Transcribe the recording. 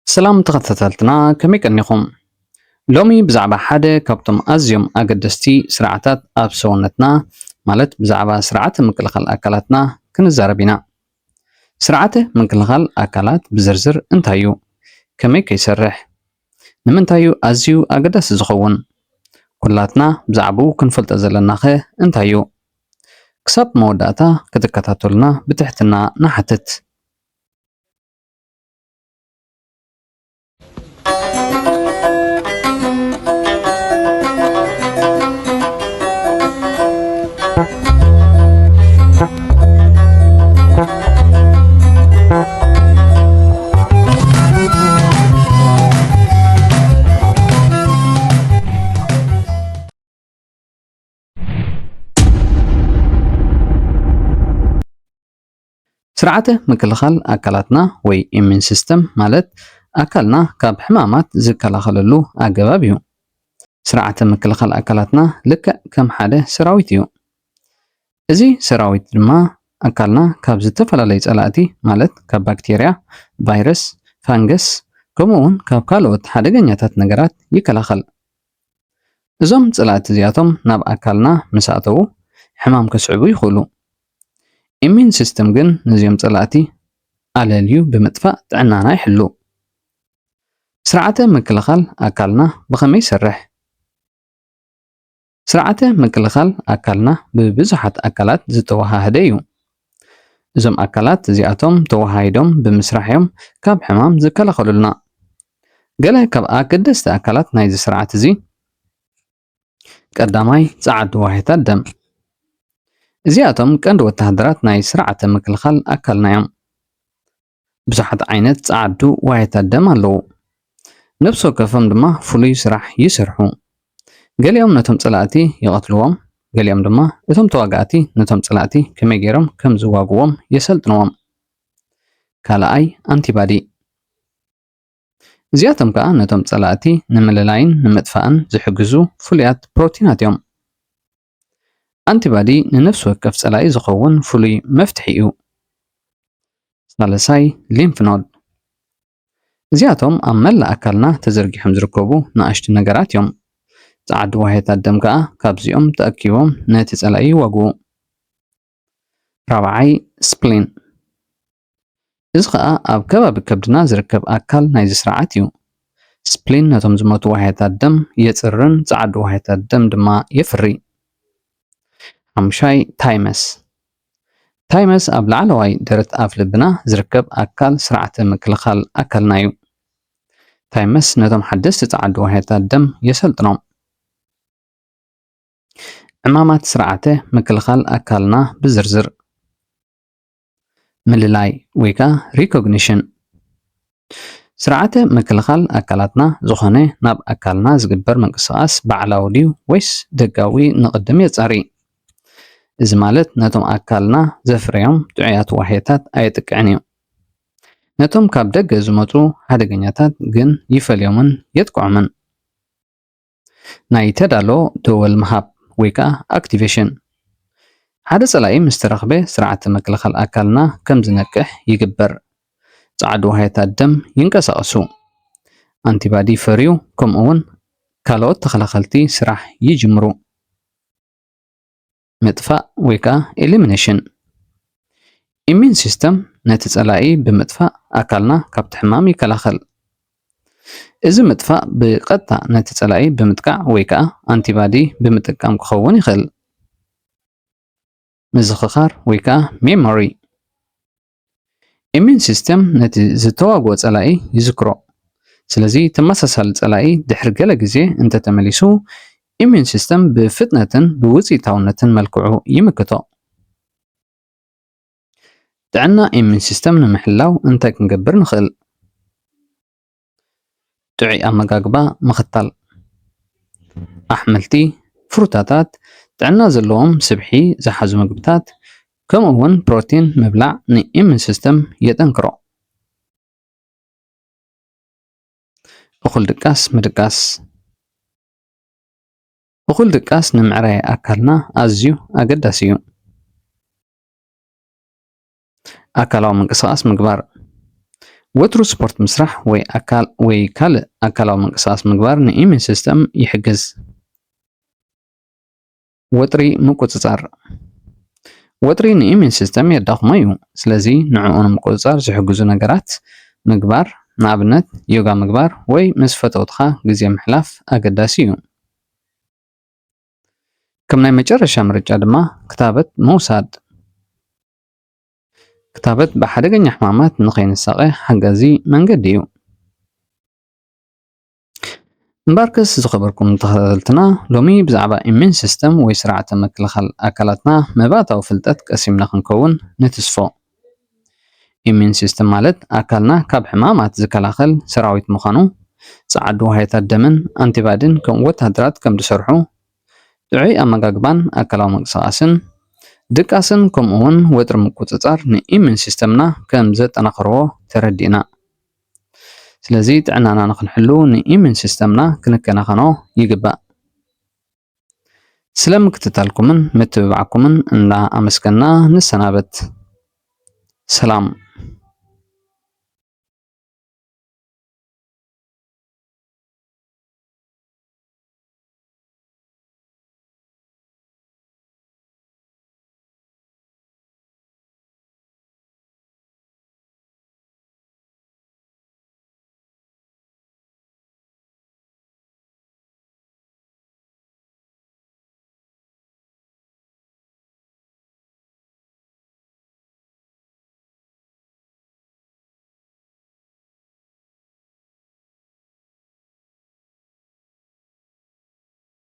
ሰላም ተኸታተልትና፣ ከመይ ቀኒኹም? ሎሚ ብዛዕባ ሓደ ካብቶም ኣዝዮም ኣገደስቲ ስርዓታት ኣብ ሰውነትና፣ ማለት ብዛዕባ ስርዓተ ምክልኻል ኣካላትና ክንዛረብ ኢና። ስርዓተ ምክልኻል ኣካላት ብዝርዝር እንታይ እዩ? ከመይ ከ ይሰርሕ? ንምንታይ እዩ ኣዝዩ ኣገዳሲ ዝኸውን? ኩላትና ብዛዕባኡ ክንፈልጦ ዘለናኸ እንታይ እዩ? ክሳብ መወዳእታ ክትከታተሉና ብትሕትና ንሓትት። ስርዓተ ምክልኻል ኣካላትና ወይ ኢሚን ሲስተም ማለት ኣካልና ካብ ሕማማት ዝከላኸለሉ ኣገባብ እዩ። ስርዓተ ምክልኻል ኣካላትና ልክዕ ከም ሓደ ሰራዊት እዩ። እዚ ሰራዊት ድማ ኣካልና ካብ ዝተፈላለዩ ጸላእቲ ማለት ካብ ባክቴርያ፣ ቫይረስ፣ ፋንገስ ከምኡ እውን ካብ ካልኦት ሓደገኛታት ነገራት ይከላኸል። እዞም ጸላእቲ እዚኣቶም ናብ ኣካልና ምስ ኣተዉ ሕማም ከስዕቡ ይኽእሉ። ኢሚን ሲስተም ግን ነዚኦም ጸላእቲ ኣለልዩ ብምጥፋእ ጥዕናና ይሕሉ። ስርዓተ ምክልኻል ኣካልና ብኸመይ ይሰርሕ? ስርዓተ ምክልኻል ኣካልና ብብዙሓት ኣካላት ዝተወሃሃደ እዩ። እዞም ኣካላት እዚኣቶም ተወሃሂዶም ብምስራሕ እዮም ካብ ሕማም ዝከላኸሉልና። ገለ ካብ ኣገደስቲ ኣካላት ናይዚ ስርዓት እዚ ቀዳማይ ጸዓዱ ዋህያታት ደም። እዚኣቶም ቀንዲ ወተሃደራት ናይ ስርዓተ ምክልኻል ኣካልና እዮም። ብዙሓት ዓይነት ጸዓዱ ዋህያታት ደም ኣለዉ። ነፍሲ ወከፎም ድማ ፍሉይ ስራሕ ይሰርሑ። ገሊኦም ነቶም ጸላእቲ ይቐትልዎም፣ ገሊኦም ድማ እቶም ተዋጋእቲ ነቶም ጸላእቲ ከመይ ገይሮም ከም ዝዋግዎም የሰልጥንዎም። ካልኣይ ኣንቲባዲ። እዚኣቶም ከኣ ነቶም ጸላእቲ ንምልላይን ንምጥፋእን ዝሕግዙ ፍሉያት ፕሮቲናት እዮም። ኣንቲባዲ ንነፍሲ ወከፍ ጸላኢ ዝኸውን ፍሉይ መፍትሒ እዩ። ሳልሳይ ሊምፍ ኖድ። እዚኣቶም ኣብ መላእ ኣካልና ተዘርጊሖም ዝርከቡ ንኣሽቱ ነገራት እዮም። ጸዓዱ ዋህያታት ደም ከኣ ካብዚኦም ተኣኪቦም ነቲ ጸላኢ ይዋግኡ። ራብዓይ ስፕሊን። እዚ ኸኣ ኣብ ከባቢ ከብድና ዝርከብ ኣካል ናይዚ ስርዓት እዩ። ስፕሊን ነቶም ዝሞቱ ዋህያታት ደም የጽርን ጸዓዱ ዋህያታት ደም ድማ የፍሪ። ሓሙሻይ ታይመስ። ታይመስ ኣብ ላዕለዋይ ደረት ኣፍ ልብና ዝርከብ ኣካል ስርዓተ ምክልኻል ኣካልና እዩ። ታይመስ ነቶም ሓደስቲ ጸዓዱ ዋህያታት ደም የሰልጥኖም። ዕማማት ስርዓተ ምክልኻል ኣካልና ብዝርዝር። ምልላይ ወይ ከኣ ሪኮግኒሽን። ስርዓተ ምክልኻል ኣካላትና ዝኾነ ናብ ኣካልና ዝግበር ምንቅስቓስ ባዕላዊ ድዩ ወይስ ደጋዊ ንቕድም የጻሪ። እዚ ማለት ነቶም ኣካልና ዘፍረዮም ጥዑያት ዋህያታት ኣየጥቅዕን እዩ። ነቶም ካብ ደገ ዝመጹ ሓደገኛታት ግን ይፈልዮምን የጥቅዖምን። ናይ ተዳሎ ደወል ምሃብ ወይ ከኣ ኣክቲቬሽን። ሓደ ጸላኢ ምስ ተረኽበ ስርዓተ ምክልኻል ኣካልና ከም ዝነቅሕ ይግበር። ጸዓዱ ዋህያታት ደም ይንቀሳቐሱ። ኣንቲባዲ ይፈርዩ፣ ከምኡ እውን ካልኦት ተኸላኸልቲ ስራሕ ይጅምሩ። ምጥፋእ ወይ ከኣ ኤሊሚኔሽን። ኢሚን ሲስተም ነቲ ጸላኢ ብምጥፋእ ኣካልና ካብቲ ሕማም ይከላኸል። እዚ ምጥፋእ ብቐጥታ ነቲ ጸላኢ ብምጥቃዕ ወይ ከኣ ኣንቲባዲ ብምጥቃም ክኸውን ይኽእል። ምዝኽኻር ወይ ከኣ ሜሞሪ። ኢሚን ሲስተም ነቲ ዝተዋግኦ ጸላኢ ይዝክሮ። ስለዚ ተመሳሳሊ ጸላኢ ድሕሪ ገለ ግዜ እንተተመሊሱ፣ ኢሚን ሲስተም ብፍጥነትን ብውጽኢታውነትን መልክዑ ይምክቶ። ጥዕና ኢሚን ሲስተም ንምሕላው እንታይ ክንገብር ንኽእል? ጥዑይ ኣመጋግባ ምኽታል። ኣሕምልቲ፣ ፍሩታታት፣ ጥዕና ዘለዎም ስብሒ ዝሓዙ ምግብታት፣ ከምኡ እውን ፕሮቲን ምብላዕ ንኢሚን ሲስተም የጠንክሮ። እኹል ድቃስ ምድቃስ። እኹል ድቃስ ንምዕራይ ኣካልና ኣዝዩ ኣገዳሲ እዩ። ኣካላዊ ምንቅስቓስ ምግባር። ወትሩ ስፖርት ምስራሕ ወይ ካልእ ኣካላዊ ምንቅስቃስ ምግባር ን immune system ይሕግዝ። ወጥሪ ምቁጽጻር። ወጥሪ ን immune system የዳኽሞ እዩ። ስለዚ ንዕኡ ንምቁጽጻር ዝሕግዙ ነገራት ምግባር፣ ንኣብነት ዮጋ ምግባር ወይ ምስ ፈተውትኻ ግዜ ምሕላፍ ኣገዳሲ እዩ። ከም ናይ መጨረሻ ምርጫ ድማ ክታበት ምውሳድ። ክታበት ብሓደገኛ ሕማማት ንኸይንሳቐ ሓጋዚ መንገዲ እዩ። እምበኣርከስ ዝኸበርኩም ተኸታተልትና፣ ሎሚ ብዛዕባ immune system ወይ ስርዓተ ምክልኻል ኣካላትና መባእታዊ ፍልጠት ቀሲምና ክንከውን ንትስፎ። Immune system ማለት ኣካልና ካብ ሕማማት ዝከላኸል ሰራዊት ምዃኑ፣ ጸዓዱ ዋህዮታት ደምን ኣንቲባዲን ከም ወተሃደራት ከም ዝሰርሑ፣ ጥዑይ ኣመጋግባን ኣካላዊ ምንቅስቃስን፣ ድቃስን ከምኡ እውን ወጥሪ ምቁጽጻር ን immune system ና ከም ዘጠናኽርዎ ተረዲእና። ስለዚ ጥዕናና ንክንሕሉ ን immune system ና ክንከናኸኖ ይግባእ። ስለ ምክትታልኩምን ምትብባዕኩምን እንዳ ኣመስገና ንሰናበት። ሰላም።